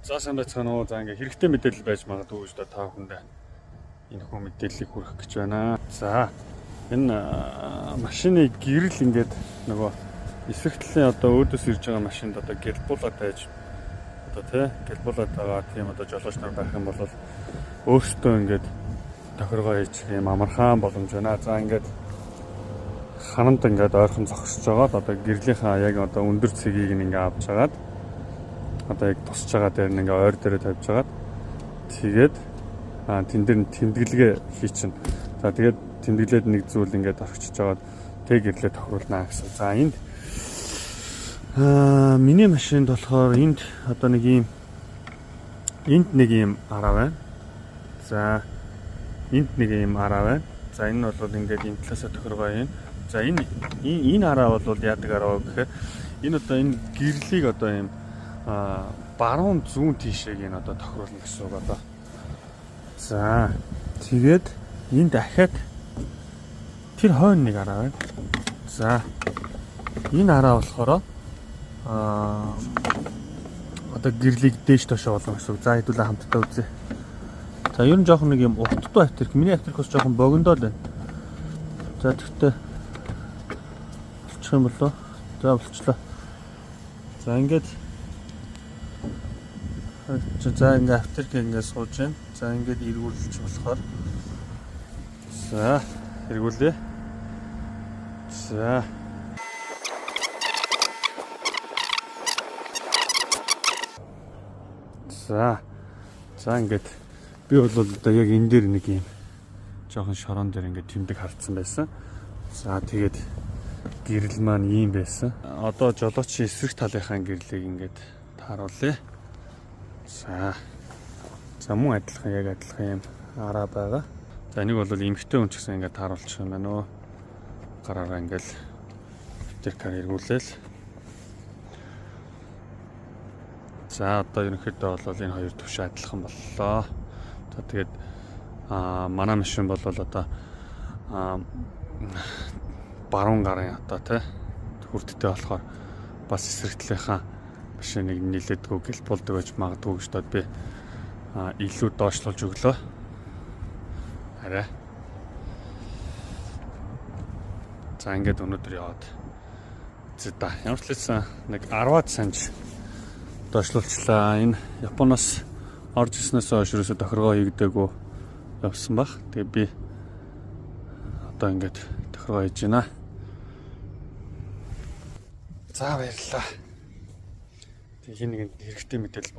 За, сайн байцгаана уу. За, ингээ хэрэгтэй мэдээлэл байж магадгүй гэж та бүхэндээ энэ хүү мэдээллийг хүргэх гэж байна. За, энэ машины гэрэл ингээд нөгөө эсрэг талын одоо өөдөөс ирж байгаа машинд одоо гялбуулаад байж одоо тий гялбуулаад байгаа тийм одоо жолооч нар байх юм бол өөрсдөө ингээд тохиргоо хийчих юм амархан боломж байна. За, ингээд хананд ингээд ойрхон зогсож байгаад одоо гэрлийнхаа яг одоо өндөр цэгийг ингээ авч хагаад одоо яг тусч байгаа дээр нь ингээ ойр дээрээ тавьж хагаад тэгээд тэн дээр нь тэмдэглэгээ хийчин. За, тэгээд тэмдэглээд нэг зүйл ингээд орхичж жагаад тэг гэрлээ тохируулнаа гэсэн. За, энд миний машинд болохоор энд одоо нэг ийм энд нэг ийм араа байна. За, энд нэг ийм араа байна. За, энэ нь бол ингээд энэ талаасаа тохиргоо юм. За, энэ араа бол яадаг араа вэ гэхээр энэ одоо энэ гэрлийг одоо ийм баруун зүүн тийшээг энэ одоо тохируулна гэсэн үг одоо. За, тэгээд энэ дахиад тэр хойно нэг араа байна. За, энэ араа болохоор одоо гэрлийг дээш доошоо болгоно гэсэн үг. За, хэдүүлээ хамтдаа үзье. За, ер нь жоохон нэг юм уртдуу автерк. Миний автерк бас жоохон богиндоо л байна. За, тэгтээ болчих юм болоо. За, болчлоо. За, ингээд за ингээ автерк ингээ сууж байна. За, ингээд эргүүлж болохоор за, эргүүлье. За. За. За, ингээд би бол одоо яг энэ дээр нэг юм жоохон шорон дээр ингээд тэмдэг хардсан байсан. За, тэгээд гэрэл маань ийм байсан. Одоо жолоочийн эсрэг талынхаа гэрлийг ингээд тааруулъя. За. За, мөн адилхан яг адилхан юм араа байгаа. За, энийг бол эмэгтэй хүн ч гэсэн ингээд тааруулчих юм байна уу. Гараараа ингээд тэр эргүүлээл. За, одоо ерөнхийдөө бол энэ хоёр төвш адилхан боллоо. За, тэгээд манай машин бол одоо баруун гарын одоо тий хүрдтэй болохоор бас эсрэг талынхаа машиныг нийлээдгүй гэлбуулдаг байж магадгүй гэж бод би илүү доошлуулж өглөө. Арай. За, ингээд өнөөдөр яваад үзье да. Ямар ч лсэн нэг 10-аад санж доошлуулчлаа. Энэ Японоос орж ирснээс хойш ерөөсө тохиргоо хийгдээгүй явсан баг. Тэгээ би одоо ингээд тохиргоо хийж байна. За, баярлалаа. Тэгээ хин нэгэнд хэрэгтэй мэдээлэл бол